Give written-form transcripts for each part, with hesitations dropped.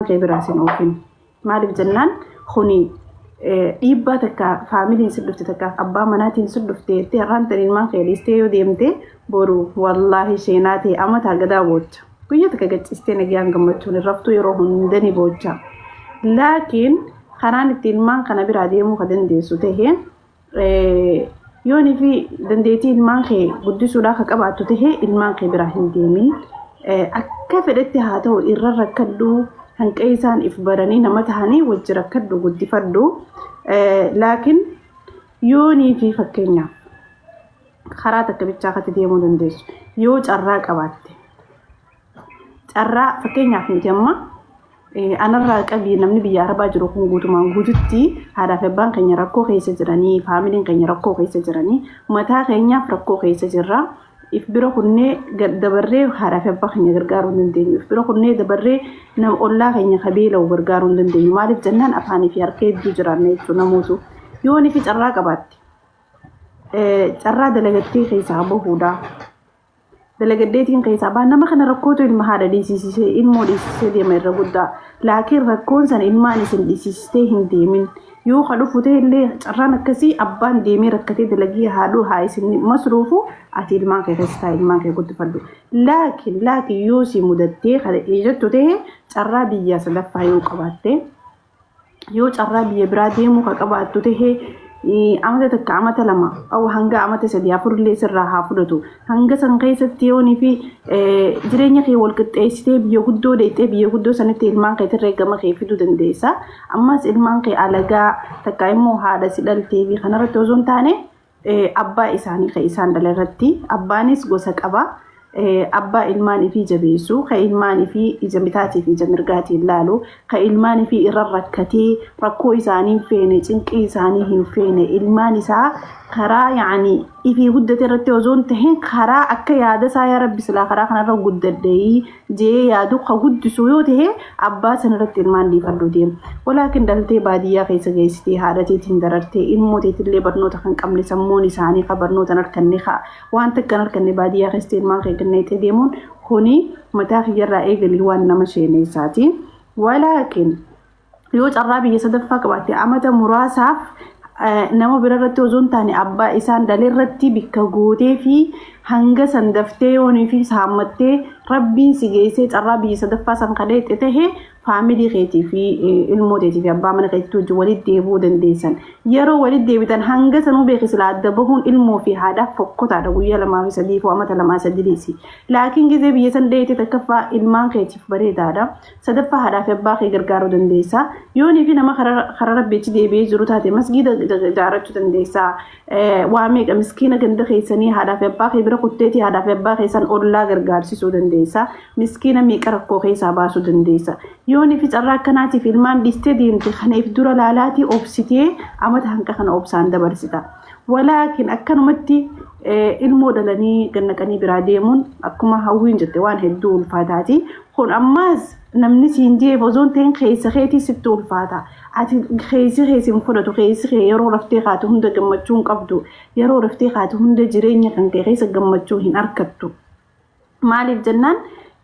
kee biraa sin oofin. Maaliif jennaan, kuni dhiibbaa takka faamiliin si dhufte, takka abbaa manaatiin si dhufte jettee har'aan tan ilmaan kee dhiistee yoo deemte, boru wallaahi seenaa ta'e amataa gadaa boocha. Guyyaa takka gaccistee nagayaan gammachuun hin raftu, yeroo hunda ni boocha. Laakiin karaan itti ilmaan kana biraa deemuu ka dandeessu ta'e, yoonii fi dandeettii ilmaan kee guddisuudhaa ka qabaattu ta'e, ilmaan kee biraa hin deemin. Akka fedhetti haa ta'u, irra rakkadhu, hanqa isaan if baranii nama tahanii wajji rakkadhu, guddifadhu. Laakiin yoonii fi fakkeenyaaf karaa takka bichaa katti deemuu dandeessu, yoo carraa qabaatte, carraa fakkeenyaaf nuti amma anarraa qabii, namni biyya arabaa jiru kun guutumaan guututti haadhaa fi abbaan keenya rakkoo keessa jiranii, faamiliin keenya rakkoo keessa jiranii, mataa keenyaaf rakkoo keessa jirra. If bira kunnee dabarree haadhaa fi abbaa keenya gargaaruu hin dandeenyu. If bira kunnee dabarree nama ollaa keenya kabeela'u gargaaruu hin dandeenyu. Maaliif jennaan, afaanii fi harka hedduu jiraanna jechuudha namootu. Yoonii fi carraa qabaatte, carraa dalagattee keessaa bahuudha. Dalagaddeetiin keessaa baa. Nama kana rakkootu ilma haadha dhiisisee, ilmoo dhiisisee deema irra guddaa. Laakiin rakkoon sana ilmaan isin dhiisistee hin deemin. Yoo ka dhufu ta'e illee, carraan akkasii, abbaan deemee rakkatee dalagii haadhuu haa isin masruufu, ati ilmaan kee keessa taa'e ilmaan kee guddifadhu. Laakiin yoo si mudattee kana jettu ta'e, carraa biyya sadaffaa yoo qabaatte, yoo carraa biyya biraa deemuu ka qabaattu ta'e, amata 1, amata 2, aw hanga amata 3, 4 illee sirraa haa fudhatu, hanga san keessatti yoonii fi jireenya kee wal qixxeessitee biyya guddoo deettee, biyya guddoo sanitti ilmaan keetirree gama kee fiduu dandeessa. Ammas ilmaan kee alagaa takka immoo haadha si dhaltee fi kanarratti osoo hin taane, abbaa isaanii kan isaan dhala irratti. Abbaanis gosa qaba. Abbaa ilmaan ifii jabeessu, ka ilmaan ifii ija bitaatii fi ija mirgaatiin laalu, ka ilmaan ifii irra rakkatee rakkoo isaanii hin feene, cinqii isaanii hin feene, ilmaan isaa karaa yaani ifii guddate irratti osoo hin tahin, karaa akka yaada isaa "Yaa Rabbi, silaa karaa kanarra guddadhee" jee yaadu ka guddisu yoo ta'e, abbaa sanarratti ilmaan dhiifadhu deema. Walaakin dhaltee baadiyyaa keessa geessitee haadha teetiin darartee, ilmoo teetillee barnoota kan qabne, sammuun isaanii ka barnoota hin arganne, ka waan takka hin arganne, baadiyyaa keessatti ilmaan kee ganneetee deemuun kuni mataa kiyyarraa eegalii waan nama sheeneessaati. Walaakin yoo carraa biyya sadaffaa qabaatte, amata muraasaaf nama bira irratti osoo hin taane abbaa isaan dhale irratti bikka gootee fi hanga san daftee yoonii fi saammattee Rabbiin si geessee carraa biyya sadaffaa san kadheette tahe, faamilii keetii fi ilmoo teetii fi abbaa mana keetii wajjin walitti deebi'uu dandeessan. Yeroo walitti deebitan, hanga sanuu beeki, silaa adda bahuun ilmoo fi haadhaaf fokkotaadha, guyyaa 2 fi 3 fi amata 2 3. Laakiin gizee biyya san dheeyte, takkaffaa ilmaan keetiif bareedaadha. Sadaffaa haadhaa fi abbaa kee gargaaruu dandeessa. Yoonii fi nama karaa Rabbiitti deebi'ee jiru taate, masgiida ijaarrachuu dandeessa. Waa meeqa, miskiina ganda keessanii haadhaa fi abbaa kee bira kutteetii haadhaa fi abbaa keessan ollaa gargaarsisuu dandeessa. Miskiina meeqa rakkoo keessaa baasuu dandeessa. Yoonii fi carraa akkanaatiif ilmaan dhiistee deemte, kana if dura laalaatii obsitee amata hanqa kana obsaan dabarsita. Walaakin akkanumatti ilmoo dhalanii gannaqanii biraa deemuun, akkuma Hawwiin jette, waan hedduu ulfaataati. Kun ammaas namni siin jeef osoo hin ta'in keessa keetii sitti ulfaata. Ati keessi keessi hin fudhatu, keessi kee yeroo raftee kaatu hunda gammachuu hin qabdu. Yeroo raftee kaatu hunda jireenya kan kee keessa gammachuu hin argattu. Maaliif jennaan,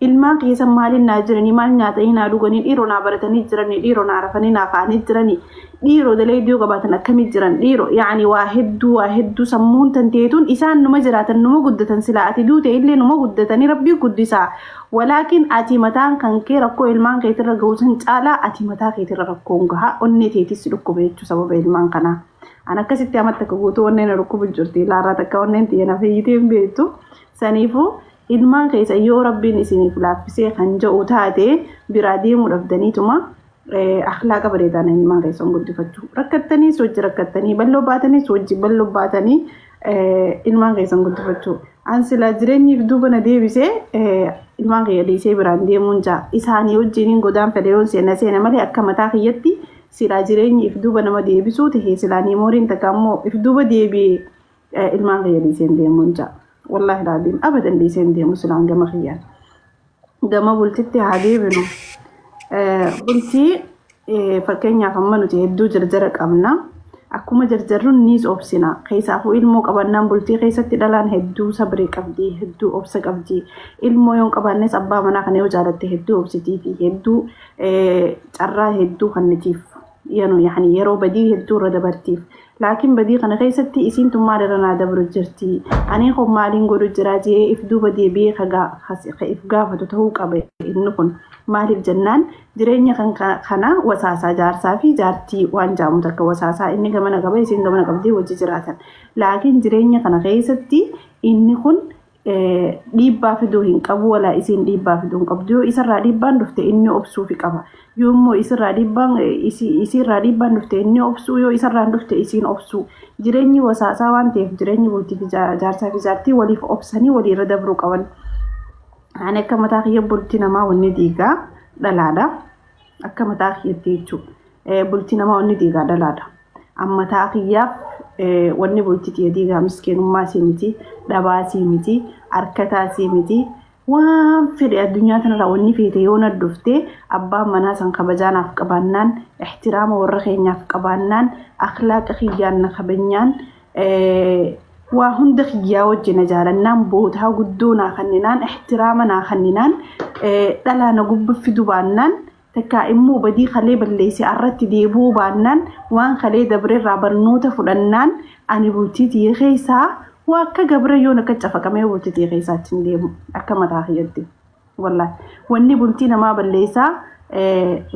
ilmaan keessan maaliin naa jiranii, maal nyaatanii naa dhuganii, dhiiroo naa baratanii jiranii, dhiiroo naa rafanii naa ka'anii jiranii, dhiiroo dalayduu qabaatan akkamii jiran, dhiiroo, yaani waa hedduu, waa hedduu sammuun tanteetuun isaan numa jiraatan, numa guddatan, silaa ati duute illee numa guddatanii, Rabbii guddisaa. Walaakin ati mataan kan kee rakkoo ilmaan keetirra ga'u san caalaa ati mataa keetirra rakkoon gahaa, onnee teetis dhukkuba jechuu sababa ilmaan kanaa. An akkasitti amatti akka guutuu onneen na dhukkubu jirti. Ilaarraa takka onneen tiyya na fayyitee hin beektu. Saniifuu ilmaan keessa yoo Rabbiin isiniif laaffisee kan jedhu taate, biraa deemuu dhabdaniituma akhlaaqa bareedaan ilmaan keessan guddifachuu. Rakkattaniis wajji rakkattanii, bal'oo baataniis wajji bal'oo baatanii ilmaan keessan guddifachuu. An silaa jireenyiif duuba na deebisee, ilmaan kiyya dhiisee biraan deemuun jaa. Isaanii wajjiniin godaan fedhe yoon seena seena malee, akka mataa kiyyatti silaa jireenyi if duuba nama deebisuu ta'e, silaa niimooriin takka ammoo if duuba deebi'ee, ilmaan kiyya dhiiseen deemuun jaa. Wallaahi laaziim, abadan dhiiseen deemu silaan gama kiyyaan. Gama bultitti haa deebinu. Bultii fakkeenyaaf amma nuti hedduu jarjara qabna. Akkuma jarjarruun niis obsina. Keessaafuu ilmoo qabannaan bultii keessatti dhalaan hedduu sabrii qabdi, hedduu obsa qabdi. Ilmoo yoo hin qabaannes abbaa manaa kana yoo jaalatte hedduu obsitii fi hedduu carraa hedduu kennitiif. Yani yeroo badii hedduu irra dabartiif. Laakiin badii kana keessatti isiin tun maal irra naa dabru jirti? Ani kun maaliin godhu jira jee if duuba deebi'ee ka if gaafatu ta'uu qaba inni kun. Maaliif jennaan jireenya kana wasaasaa jaarsaa fi jaartii waan jaamu takka wasaasaa inni gamana qaba isiin gamana qabdee wajji jiraatan. Laakiin jireenya kana keessatti inni kun dhiibbaa fiduu hin qabu walaa isiin dhiibbaa fiduu hin qabdu. Yoo isarraa dhiibbaan dhufte inni obsuufi qaba. Yoo immoo isiirraa dhiibbaan dhufte inni obsuu, yoo isarraan dhufte isiin obsuu. Jireenyi wasaasaa waan ta'eef jireenyi bultii fi jaarsaa fi jaartii waliif obsanii waliirra dabruu qaban. Ani akka mataa kiyya bultii namaa wanni diigaa dhalaadha. Akka mataa kiyyatti jechuudha. Bultii namaa wanni diigaa dhalaadha. Amma mataa kiyyaaf wanni bultii tiyya diigaa miskiinummaa sii miti, dhabaa sii miti, harkataa sii miti. Waan fedhe addunyaa tanarraa wanni feete yoo na dhufte abbaan manaa san kabajaa naaf qabaannaan, ihtiraama warra keenyaaf qabaannaan, akhlaaqa kiyyaan na kabajnaan, waa hunda kiyyaa wajjin na jaalannaan, bootaa guddoo naa kenninaan, ihtiraama naa kenninaan, dhalaa na gubba fidu baannaan, takkaa immoo badii kalee balleesse irratti deebi'uu baannaan, waan kalee dabreerraa barnoota fudhannaan, ani bultii tiyya keessaa waa akka gabra yoon akka cafaqamee bultii tiyya keessaa achi hin deemu akka mataa kiyyatti. Wallaahi wanni bultii namaa balleessaa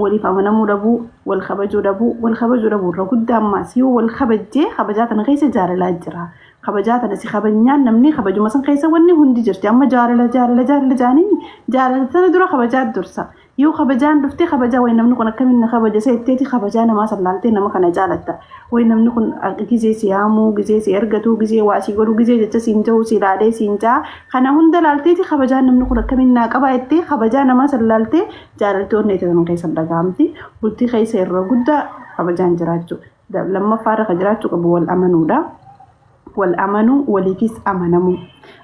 waliif amanamuu dhabuu, wal kabajuu dhabuu, wal kabajuu dhabuu irra guddaa ammaas yoo wal kabajjee kabajaa tana keessa jaalalaa jira. Kabajaa tana si kabajnaan namni kabajuma san keessa wanni hundi jirti. Amma jaalala jaalala jaalala jaanii jaalala tana dura kabajaa dursa. Yoo kabajaan dhuftee kabajaa wayi namni kun akkamiin na kabaja seetteeti kabajaa namaa sallaaltee nama kana jaalatta. Wayi namni kun gizee si yaamuu, gizee si ergatuu, gizee waa si godhuu, gizee jecha siin ta'uu, si ilaalee siin ja'a. Kana hunda laalteeti kabajaa namni kun akkamiin naa qaba jettee kabajaa namaa sallaaltee jaalaltee onnee ta'an keessa dhaga'amti. Bultii keessa irra guddaa kabajaan jiraachuu. Lammaffaa irra kan jiraachuu qabu wal amanuudha. Wal amanuu, waliifis amanamuu.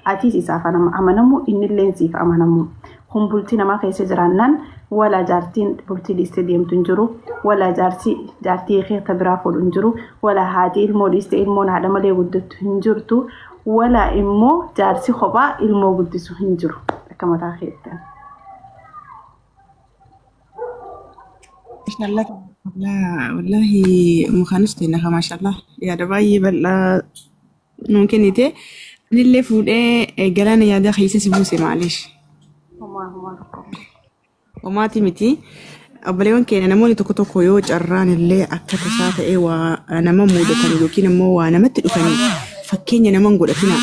Atiis isaaf amanamuu, innillee siif amanamuu. Kun bultii namaa keessa jiraannaan walaa jaartiin bultii dhiistee deemtu hin jiru, walaa jaarsi jaartii keessa biraa fuudhu hin jiru, walaa haati ilmoo dhiistee ilmoon haadha malee guddattu hin jirtu, walaa immoo jaarsi kophaa ilmoo guddisu hin jiru. Akka mataa keettan. Mashallah, wallahi mukaanus ta'e nafa mashallah yaada baay'ee bal'aa nuun kennite. Anillee fuudhee galaana yaada keessa si buuse maalish. Homaa homaa tokko. Homaati miti. Obboleewwan keenya namoonni tokko tokko yoo carraan illee akka tasaa ta'ee waa nama mudatan yookiin immoo waa namatti dhufanii fakkeenya nama hin godhatina.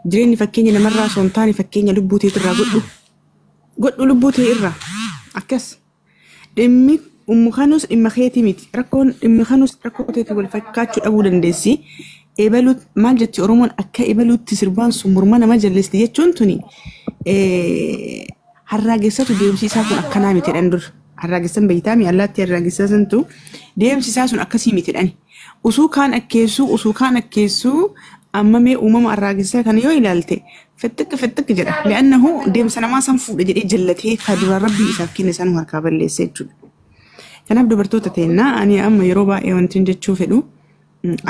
Jireenyi fakkeenya namarraa osoo hin taane fakkeenya lubbuu teetirraa godhu. Godhu lubbuu tee irraa. Akkas. Dhimmi ummu kanus dhimma keetii miti. Rakkoon dhimmi kanus rakkoo teetii wal fakkaachuu dhabuu dandeessi. Ebaluu maal jetti Oromoon akka ebaluutti sirbaan sun morma nama jallisti jechuun tuni harraageessatu deemsi isaa kun akkanaa miti jedhan dur. Harraagessan beeytaami allaatti harraagessaa santu deemsi isaa sun akkasii miti jedhani. Usuu kaan akkeessuu usuu kaan akkeessuu amma mee uumama harraagessaa kana yoo ilaalte fixxiqqi fixxiqqi jedha. Li'annahu deemsa namaa san fuudhe jedhee jallatee ka duraan rabbii isaaf kenne san harkaa balleesse jechuudha. Kanaaf dubartoota teennaa ani amma yeroo baay'ee wanti jechuu fedhu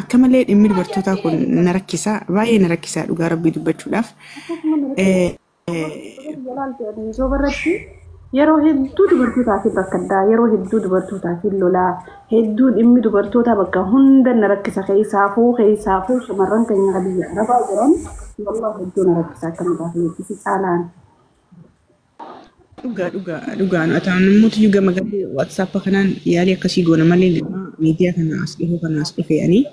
akka malee dhimmi dubartootaa kun na rakkisa, baay'ee na rakkisa dhugaa rabbii dubbachuudhaaf. Soba irratti yeroo hedduu dubartootaaf rakkaddaa, yeroo hedduu dubartootaaf lolaa, hedduu dhimmi dubartootaa bakka hunda na rakkisa. Keessaafuu shamarran keenya biyya arabaa jiran wallah hedduu na rakkisa akka mataa fi caalaan. Dhugaa dhugaa dhugaa nu ataan namoota gama galee WhatsApp kanaan yaalii akkasii goona malee gama miidiyaa kana as dhihoo kana as dhufe ani.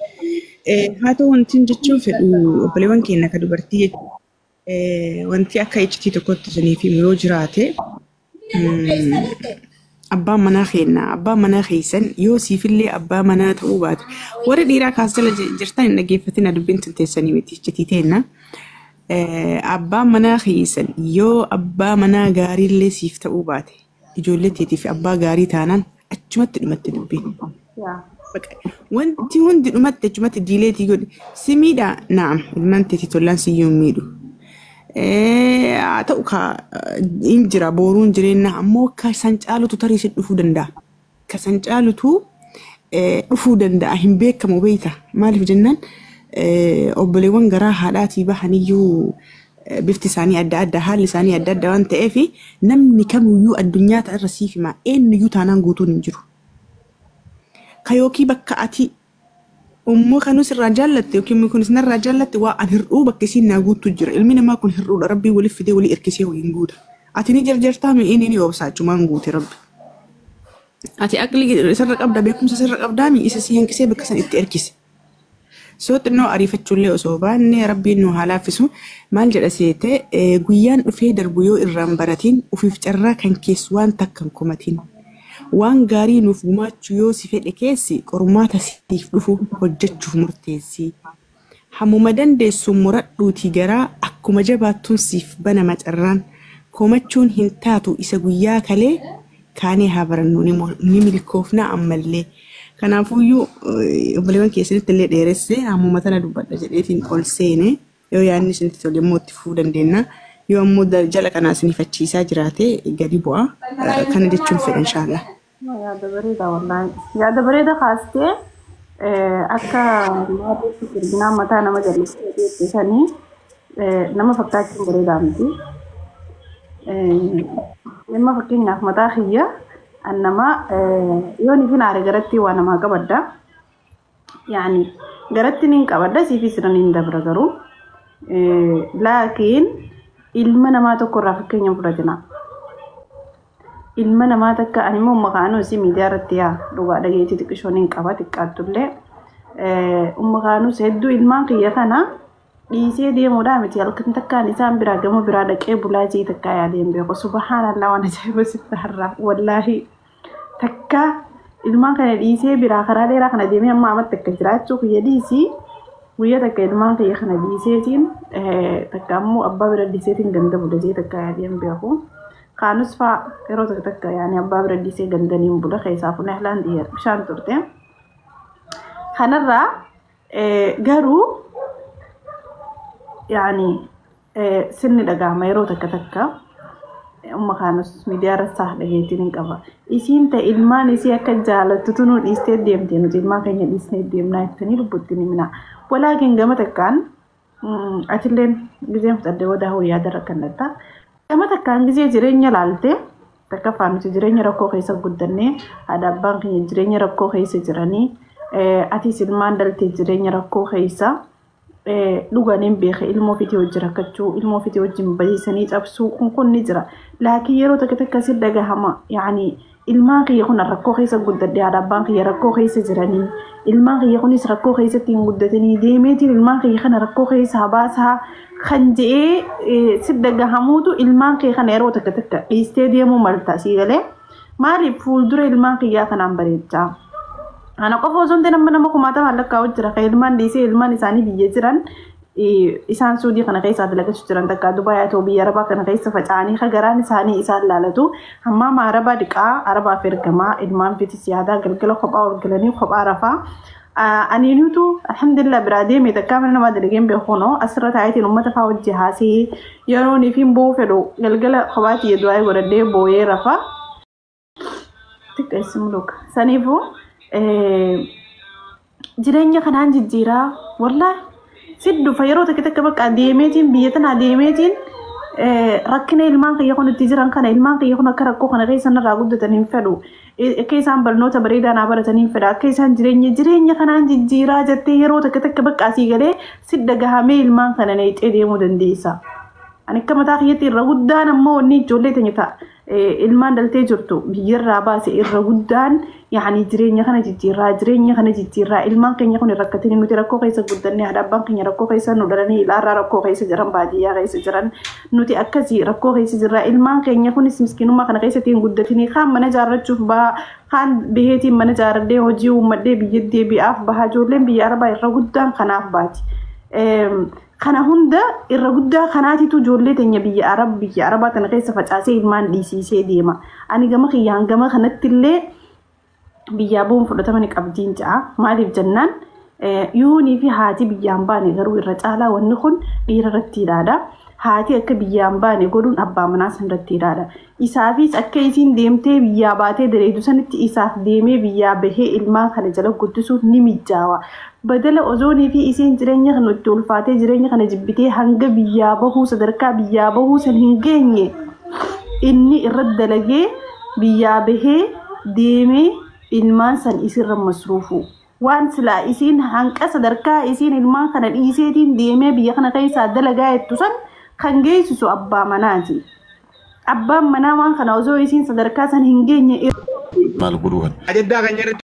Haa ta'u wanti jechuun fedhu obboleewwan keenya akka dubartii jechuudha. Wanti akka iccitii tokkotti isiniif himu yoo jiraate, abbaan manaa keenya abbaan manaa keessan yoo siifillee abbaa manaa ta'uu baate, warri dhiiraa kaas jala jirtan hin dhaggeeffatin, dubbiin tun teessanii miti, iccitii teenna. Abbaan manaa keessan yoo abbaa manaa gaariillee siif ta'uu baate, ijoollee teetiif abbaa gaarii taanaan achumatti dhumatti dubbiin. Wanti hundi dhumatti achumatti diileetii godhi. Si miidhaa naam, ilmaan teetii tollaan siyyuu hin miidhu. Haa ta'u kaa hin jira booruun jireenya ammoo akka san caalutu tarii si dhufuu danda'a. Akka san caalutu Dhufuu danda'a, hin beekamu beeyta. Maaliif jennaan, obboleewwan garaa haadhaatii bahaniyyuu bifti isaanii adda adda, haalli isaanii adda adda waan ta'eef, namni kamiyyuu addunyaa ta'e irra siif hima, eenyuyyuu taanaan guutuun hin jiru. Ka yookiin bakka ati ummoo kanus irraa jaallatte yookiin kunis narraa jaallatte, waa an hir'uu bakka isiin naa guuttu jira. Ilmi namaa kun hir'uudha. Rabbii waliif fidee walii hirkisee waliin guuta. Ati ni jarjartaa mi'i, inni ni obsa, achumaan guute Rabbi. Ati aqli sirra qabda, beekumsa sirra qabdaa, mi'i isa si hanqisee bakka san itti hirkise. Soo xinnoo ariifachuullee osoo baanne Rabbiin nu haa laaffisu. Maal jedha seete, guyyaan dhufee darbu yoo irraan baratiin, ufiif carraa kan keessu waan takka hin komatiin. Waan gaarii nuuf gumaachuu yoo si fedhe keessi, qormaata siif dhufu hojjechuuf murteessi. Hammuma dandeessu muradhuutii garaa, akkuma jabaattuun siif banama carraan. Komachuun hin taatu isa guyyaa kalee, kaanee haa barannu, ni milkoofna ammallee. Kanaafuyyuu obboleewwan keessanitti illee dheeressee hammuma tana dubbadha jedheetiin ol seene. Yoo yaadni isinitti tole immoo itti fufuu dandeenya. Yoo ammoo jala kanaa isinifachiisaa jiraate gadi bu'a. Kana jechuun fedha, inshaallah. Yaada bareeda, wallaahi. Yaada bareeda kaastee, akka maatiitti sirginaa mataa nama jallisee deebisanii nama fakkaachuun bareedaa miti. Dhimma fakkeenyaaf mataa kiyya an nama yoo ni finaare garatti waa namaa qabadda. Yaani garatti niin qabadda, siifis sirra niin dabra garuu. Laakiin ilma namaa tokko irraa fakkeenya fudhatina. Ilma namaa takka ani immoo maqaan isii miidiyaa irratti yaa dhugaa dhageetii xiqqishoon hin qaba xiqqaattullee. Umma kaanus hedduu ilmaan kiyya kana dhiisee deemuudhaa miti, halkan takkaan isaan biraa gama biraa dhaqee bulaa jee takkaa yaadeen beeku. Subhaanallah, waan ajaa'iba sitti har'a, wallaahi takka ilmaan kana dhiisee biraa karaa dheeraa kana deemee amma amatti akka jiraachuu kiyya dhiisii, guyyaa takka ilmaan kiyya kana dhiiseetiin, takka ammoo abbaa bira dhiiseetiin ganda bula jee takka yaadeen beeku. Kaanus faa yeroo takka takka yaani abbaa bira dhiisee gandaniin bula keessaa funee ahlaan bishaan turte. Kanarraa garuu yaani sirni dhagahama yeroo takka takka. Umma kaanus miidiyaa irratti saa dhageettiin hin qaba. Isiin ta'e ilmaan isii akka jaalattu tunuu dhiistee deemte, nuti ilmaan keenya dhiisnee deemnaa jettanii lubbutti ni mina. Walaakin gama takkaan atilleen gizeen fudhadhee wadaa hoo yaada rakkannatta. Gama takkaan gizee jireenya laaltee, takkaffaa nuti jireenya rakkoo keessa guddannee, haadha abbaan keenya jireenya rakkoo keessa jiranii, atis ilmaan dhaltee jireenya rakkoo keessa dhuganiin beeke, ilmoo ofiitii wajji rakkachuu, ilmoo ofiitii wajjin badiisanii cabsuu kun kun ni jira. Laakiin yeroo takka takka si dhagahama, yaani ilmaan kiyya kun rakkoo keessa guddadhe, haadha abbaan kiyya rakkoo keessa jiranii, ilmaan kiyya kunis rakkoo keessatti hin guddatanii, deemeetiin ilmaan kiyya kana rakkoo keessaa baasaa kan je'ee si dhagahamuutu ilmaan kee kana yeroo takka takka dhiistee deemuu malta sii galee. Maaliif? Fuuldura ilmaan kiyyaa kanaan bareechaa. Ana qofa osoo hin ta'in amma nama kumaatamaan lakkaa'u jira. Kan ilmaan dhiisee ilmaan isaanii biyya jiran, isaan Suudii kana keessaa dalagachuu jiran, takka Dubaay haa ta'u biyya Arabaa kana keessa faca'anii ka garaan isaanii isaan laalatu. Hammaama Arabaa dhiqaa, Arabaaf ergamaa, ilmaan fitis yaadaa, galgala kophaa ol galanii kophaa rafaa. Ani nutu alhamdulillah biraa deeme, takkaa mana namaa dalageen beeku, asirra taa'eetiin uummata fa'aa wajji haasee, yeroo niif hin boo'u fedhu galgala kophaatti du'aa godhadhee boo'ee rafaa. Xiqqeessi muluka. Saniifuu jireenya kanaan jijjiiraa, wallaahi si dhufa yeroo takka takka bakka deemeetiin biyya tanaa deemeetiin rakkina ilmaan kiyya kun itti jiran kana, ilmaan kiyya kun akka rakkoo kana keessa narraa guddatan hin fedhu, akka isaan barnoota bareedaa naa baratan hin fedha, akka isaan jireenya kanaan jijjiiraa jettee yeroo takka takka bakka asii galee si dhagahamee ilmaan kana neexee deemuu dandeessa. Ani akka mataa kiyyatti irra guddaan ammoo wanni ijoollee teenya ta'a ilmaan dhaltee jirtu biyyarraa baase irra guddaan yaani jireenya kana jijjiirraa, jireenya kana jijjiirraa. Ilmaan keenya kun rakkatanii, nuti rakkoo keessa guddannee, haadha abbaan keenya rakkoo keessa nu dhalanii, ilaarraa rakkoo keessa jiran, baadiyyaa keessa jiran, nuti akkasii rakkoo keessa jirra. Ilmaan keenya kunis miskiinummaa kana keessatti hin guddatanii, kaan mana ijaarrachuuf baha, kaan biheetiin mana ijaarradhee hojii uummadhee biyya deebi'aaf baha. Ijoolleen biyya Arabaa irra guddaan kanaaf baati. Kana hunda irra guddaa kanaatitu ijoollee teenya biyya Arabaa tana keessa facaasee ilmaan dhiisiisee deema. Ani gama kiyyaan gama kanatti illee biyyaa bu'uun fudhatama ni qabdiin ja'a. Maaliif jennaan, yoonii fi haati biyyaan baane garuu irra caalaa wanni kun dhiira irratti ilaala. Haati akka biyyaan baane godhuun abbaa manaa sanirratti ilaala. Isaafis akka isiin deemtee biyyaa baatee dareedu sanitti isaaf deemee biyyaa bahee ilmaan kana jala guddisuuf ni mijjaawa. Badala ozoonii fi isiin jireenya kana itti ulfaatee jireenya kana jibbitee hanga biyyaa bahuu sadarkaa biyyaa bahuu san hin geenye inni irratti dalagee biyyaa bahee deemee ilmaan san isirra masruufu. Waan silaa isiin hanqa sadarkaa isiin ilmaan kana dhiiseetiin deemee biyya kana keessaa dalagaa jettu san kan geessisu abbaa manaati. Abbaan manaa waan kana osoo isiin sadarkaa san hin geenye Maal godhuu kan. Ajaddaa kan jedhu.